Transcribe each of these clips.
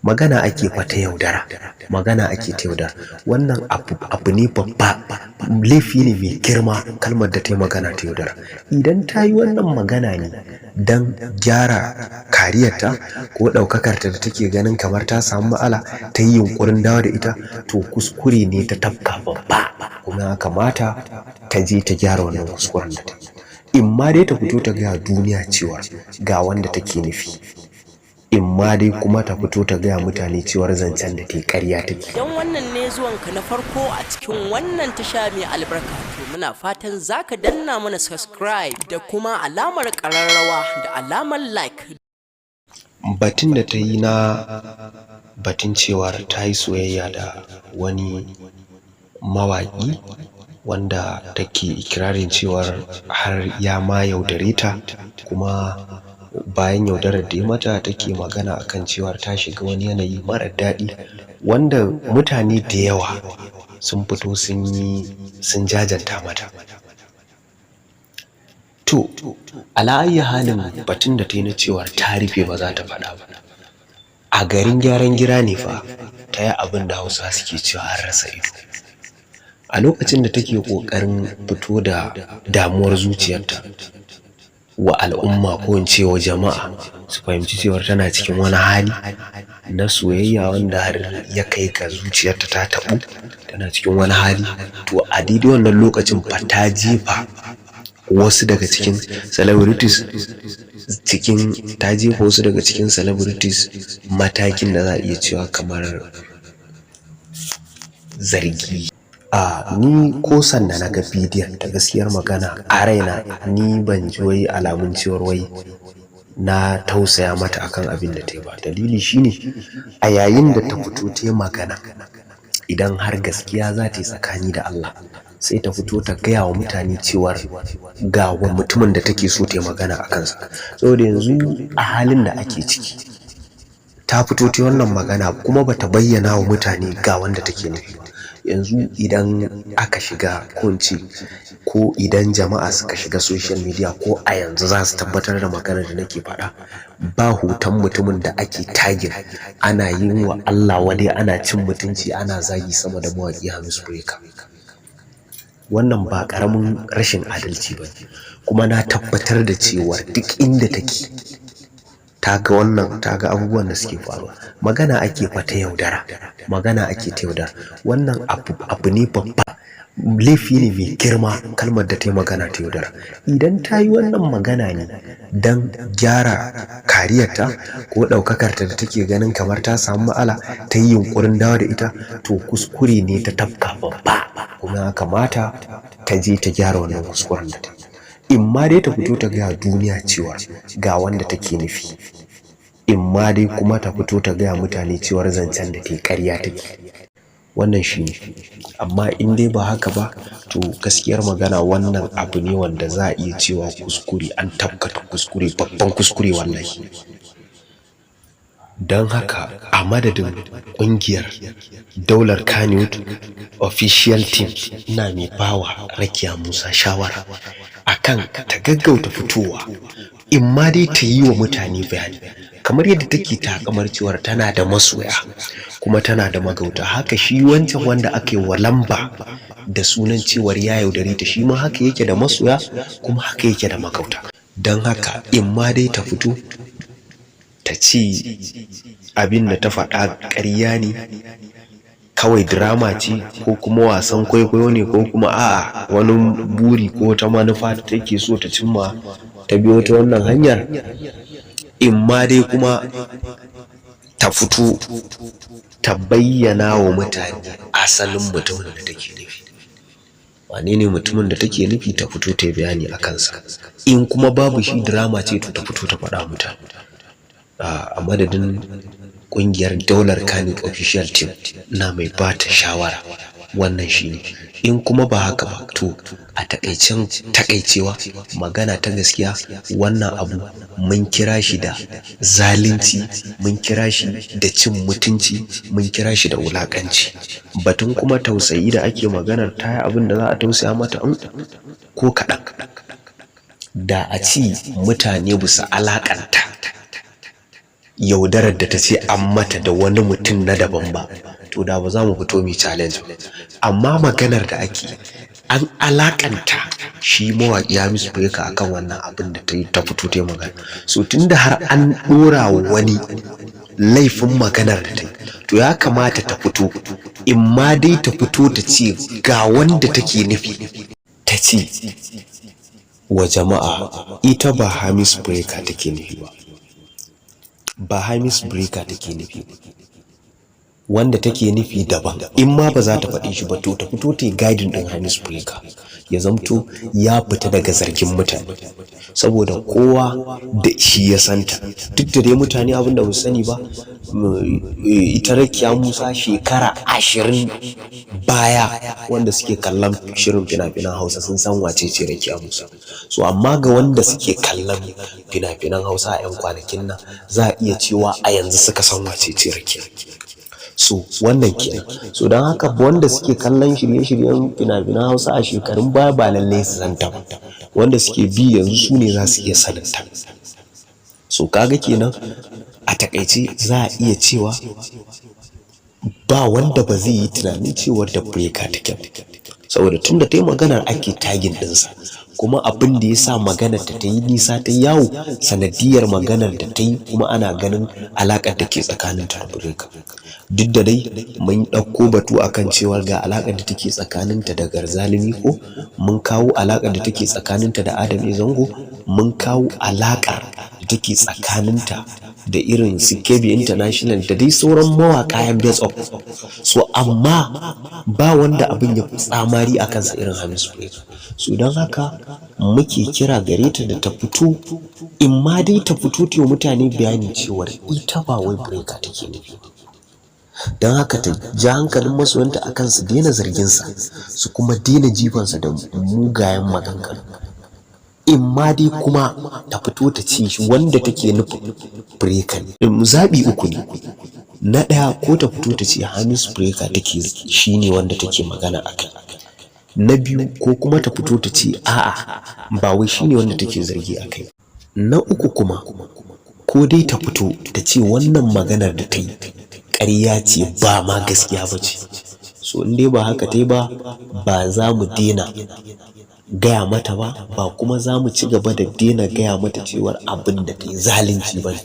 Magana ake fa ta yaudara, magana ake ta yaudara. Wannan abu ne babba, laifi ne mai girma kalmar da ta yi magana ta yaudara. Idan ta yi wannan magana ne don gyara kariyarta ko ɗaukakarta da take ganin kamar ta samu matsala, ta yi yunƙurin dawo da ita, to kuskure ne ta tafka babba, kuma ya kamata ta je ta gyara wannan kuskuren da ta yi. In ma dai ta fito ta gaya duniya cewa ga wanda take nufi, in ma dai kuma ta fito ta gaya mutane cewar zancen da ta yi ƙarya take. Idan wannan ne zuwanka na farko a cikin wannan tasha mai albarka, to muna fatan zaka danna mana subscribe da kuma alamar ƙararrawa da alamar like. Batun da ta yi na batun cewar ta yi soyayya da wani mawaƙi wanda take ikirarin cewar har ya ma yaudare ta, kuma bayan yaudarar da ya mata take magana akan cewar ta shiga wani yanayi mara daɗi, wanda mutane da yawa sun fito sun yi sun jajanta mata. To, ala ayyi halin, batun da ta yi na cewar ta rufe ba za ta faɗa ba, a garin gyaran gira ne fa ta yi abin da Hausa suke cewa an rasa ido. A lokacin da take ƙoƙarin fito da damuwar zuciyarta wa al'umma, ko in ce wa jama'a, su fahimci cewar tana cikin wani hali na soyayya wanda har ya kai ga zuciyarta ta taɓu, tana cikin wani hali, to a daidai wannan lokacin fa ta jefa wasu daga cikin celebrities cikin, ta jefa wasu daga cikin celebrities matakin da za a iya cewa kamar zargi. A ni ko sanda na ga bidiyon ta, gaskiyar magana, a raina ni ban ji wai alamun cewar wai na tausaya mata akan abin da ta yi ba. Dalili shine, a yayin da ta fito ta yi magana, idan har gaskiya za ta yi tsakani da Allah, sai ta fito ta gaya wa mutane cewar ga wa mutumin da take so ta yi magana a kansa. Saboda yanzu a halin da ake ciki, ta fito ta yi wannan magana kuma bata bayyana wa mutane ga wanda take nufi ba. Yanzu idan aka shiga, ko in ce ko idan jama'a suka shiga social media ko a yanzu, za su tabbatar da maganar da nake faɗa. Ba hoton mutumin da ake tagging ana yin wa Allah wadai, ana cin mutunci, ana zagi sama da mawaƙi Hamisu Breaker. Wannan ba ƙaramin rashin adalci ba ne, kuma na tabbatar da cewar duk inda take ta ga wannan, ta ga abubuwan da suke faruwa. Magana ake fa ta yaudara, magana ake ta yaudara. Wannan abu ne babba, laifi ne mai girma kalmar da ta yi magana ta yaudara. Idan ta yi wannan magana ne don gyara kariyarta ko ɗaukakarta da take ganin kamar ta samu matsala, ta yi yunƙurin dawo da ita, to kuskure ne ta tafka babba, kuma ya kamata ta je ta gyara wannan kuskuren da ta yi. In ma dai ta fito ta gaya duniya cewa ga wanda take nufi, in ma dai kuma ta fito ta gaya mutane cewar zancen da ta yi ƙarya take. Wannan shi ne. Amma in dai ba haka ba, to gaskiyar magana, wannan abu ne wanda za a iya cewa kuskure, an tafka kuskure, babban kuskure wallahi. Don haka, a madadin ƙungiyar Daular Kannywood Official Team, ina mai bawa Rakiya Musa shawara akan ta gaggauta fitowa, in ma dai ta yi wa mutane bayani. Kamar yadda take takamar cewar tana da masoya kuma tana da magauta, haka shi wancan wanda aka yi wa lamba da sunan cewar ya yaudare ta, shi ma haka yake da masoya kuma haka yake da magauta. Don haka, in ma dai ta fito ta ce abin da ta faɗa ƙarya ne, kawai drama ce ko kuma wasan kwaikwayo ne, ko kuma a'a, wani buri ko wata manufa da take so ta cimma ta biyo ta wannan hanyar, in ma dai kuma ta fito ta bayyana wa mutane asalin mutumin da take nufi, wane ne mutumin da take nufi, ta fito ta yi bayani a kansa. In kuma babu shi, drama ce, to ta fito ta faɗa mutane. A madadin ƙungiyar Daular Kannywood Official Team, ina mai ba ta shawara, wannan shine. In kuma ba haka ba, to a takaicen takaicewa, magana ta gaskiya, wannan abu mun kira shi da zalunci, mun kira shi da cin mutunci, mun kira shi da wulaƙanci. Batun kuma tausayi da ake maganar ta yi abin da za a tausaya mata, in ko kaɗan. Da a ci mutane bisa alaƙanta yaudarar da ta ce an mata da wani mutum na daban ba, to da ba za mu fito mu challenge ba. Amma maganar da ake, an alakanta shi mawaƙi Hamisu Breaker akan wannan abin da ta yi, ta fito ta yi magana. So tunda har an ɗora wa wani laifin maganar da ta yi, to ya kamata ta fito, in ma dai ta fito ta ce ga wanda take nufi, ta ce wa jama'a ita ba Hamisu Breaker take nufi ba, ba Hamisu Breaker take nufi ba, wanda take nufi daban. In ma ba za ta faɗi shi ba, to ta fito ta yi guiding ɗin Hamisu Breaker, ya zamto ya fita daga zargin mutane, saboda kowa da shi ya santa. Duk da dai mutane abin da ba su sani ba, ita Rakiya Musa shekara 20 baya, wanda suke kallon shirin fina-finan Hausa sun san wace ce Rakiya Musa. So amma ga wanda suke kallon fina-finan Hausa a 'yan kwanakin nan, za a iya cewa a yanzu suka san wace ce Rakiya. So wannan kenan. So don haka wanda suke kallon shirye-shiryen fina-finan Hausa a shekarun baya ba lallai su san ta ba. Wanda suke bi yanzu su ne za su iya sanin ta. So kaga kenan, a takaice za a iya cewa ba wanda ba zai yi tunanin cewar da Breaker take ba, saboda tunda ta yi maganar ake tagging ɗinsa. Kuma abin da ya sa maganar ta ta yi nisa, ta yawo, sanadiyar maganar da ta yi, kuma ana ganin alaƙar da ke tsakanin ta da Breaker. Duk da dai mun ɗauko batu akan cewar ga alaƙar da take tsakaninta da Garzali Miko, mun kawo alaƙar da take tsakaninta da Adam A Zango, mun kawo alaƙar da take tsakaninta da irin su Kebbi International da dai sauran mawaƙa yan best of. So amma ba wanda abin ya fi tsamari a kansa irin Hamisu Breaker. So don haka muke kira gare ta da ta fito, in ma dai ta fito ta yi mutane bayani cewar ita ba wai Breaker take nufi ba. Don haka ta ja hankalin masoyanta akan su daina zarginsa, su kuma daina jifansa da mugayen maganganu. In ma dai kuma ta fito ta ce shi wanda take nufin Breaker ne. Zaɓi uku ne. Na ɗaya, ko ta fito ta ce Hamisu Breaker take, shi ne wanda take magana a kai. Na biyu, ko kuma ta fito ta ce a'a, ba wai shi ne wanda take zargi a kai. Na uku kuma, ko dai ta fito ta ce wannan maganar da ta yi ƙarya ce, ba ma gaskiya ba ce. So in dai ba haka ta yi ba, ba za mu daina gaya mata ba, ba kuma za mu ci gaba da daina gaya mata cewar abin da ta yi zalunci ba ne.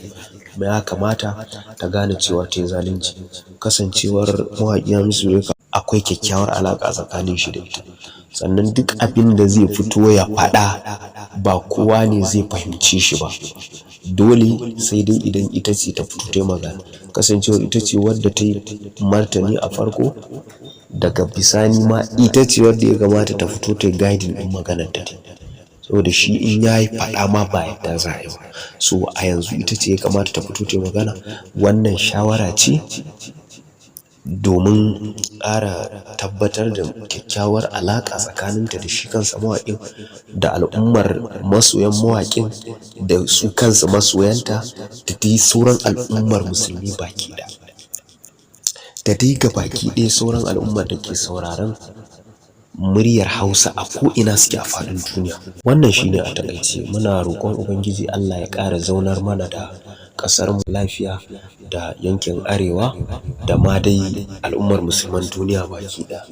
Kuma ya kamata ta gane cewa ta yi zalunci. Kasancewar mawaƙi Hamisu Breaker akwai kyakkyawar alaƙa tsakanin shi da ita. Sannan duk abin da zai fito ya faɗa, ba kowa ne zai fahimce shi ba. Dole sai dai idan ita ce ta fito ta yi magana. Kasancewar ita ce wadda ta yi martani a farko, daga bisani ma ita ce wadda ya kamata ta fito ta yi guiding ɗin maganar da ta yi. Saboda shi in ya yi faɗa ma ba yadda za a yi ba. So a yanzu ita ce ya kamata ta fito ta yi magana. Wannan shawara ce domin ƙara tabbatar da kyakkyawar alaƙa tsakaninta da shi kansa mawaƙin, da al'ummar masoyan mawaƙin, da su kansu masoyanta, da dai sauran al'ummar musulmi baki ɗaya. Da dai gabaki ɗaya sauran al'ummar da ke sauraron muryar Hausa a ko'ina suke a faɗin duniya. Wannan shine a taƙaice. Muna roƙon Ubangiji Allah ya ƙara zaunar mana da ƙasar mu lafiya, da yankin Arewa, da ma dai al'ummar musulman duniya baki ɗaya.